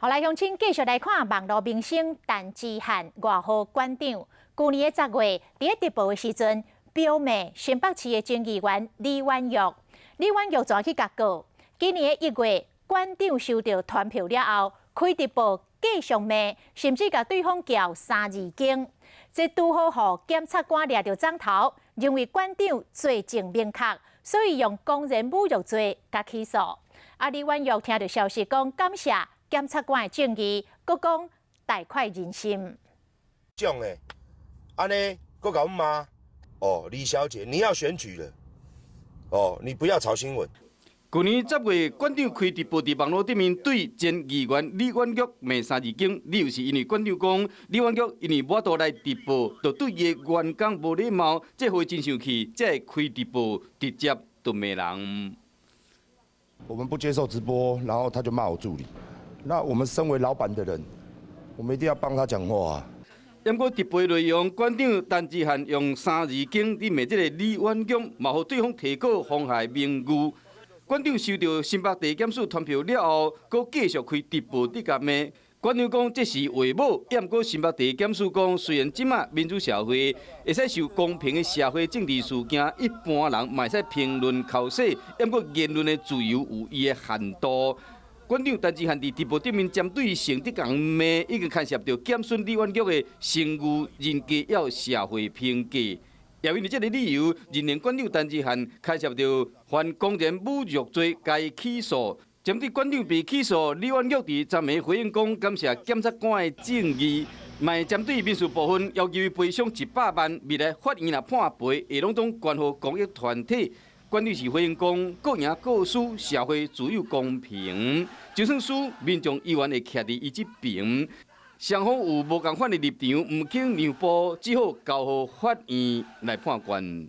好來，鄉親繼續來看網路明星陳之漢外號館長。舊年的10月，佇咧直播的時陣，飆罵新北市的前議員李婉玉，李婉玉就去共告。今年的1月，館長收到傳票了後，開直播繼續罵，甚至共對方叫三字經。這拄好予檢察官掠著摠頭，認為館長罪證明確，所以用公然侮辱罪共起訴。啊，李婉玉聽著消息講感謝檢察官的正義，閣講大快人心。講的，按呢，閣共阮罵，哦，李小姐，你要選舉了，哦，你不要炒新聞。舊年10月，館長開直播佇網路頂面對前議員李婉玉罵三字經，理由是因為館長講李婉玉因為無法度來直播，就對伊的員工無禮貌，這予伊真生氣，才會開直播直接就罵人。我們不接受直播，然後他就罵我助理。那我們身為老闆的人，我們一定要幫他講話啊。毋過直播內容，館長陳之漢用三字經佇罵這个李婉玉，嘛予對方提告妨害名譽。館長收到新北地檢署傳票了後，閣繼續開直播佇共罵。館長講這是話母，毋過新北地檢署講，雖然這馬民主社會會使受公平的社會政治事件，一般人嘛會使評論剾洗，毋過言論的自由有伊的限度。館長陳之漢佇直播頂面針對性佇共罵，已經牽涉著減損李婉玉的聲譽、人格抑社會評價。也因為這个理由，認定館長陳之漢牽涉著犯公然侮辱罪，共伊起訴。針對館長被起訴，李婉玉佇昨暝回應講，感謝檢察官的正義，嘛針對民事部分要求伊賠償100萬，未來法院若判賠，會攏總捐予公益團體。館長是回應講，各贏各輸，社會自有公平。就算輸，民眾依然會徛佇伊這邊。雙方有無仝款的立場，毋肯讓步，只好交予法院來判斷。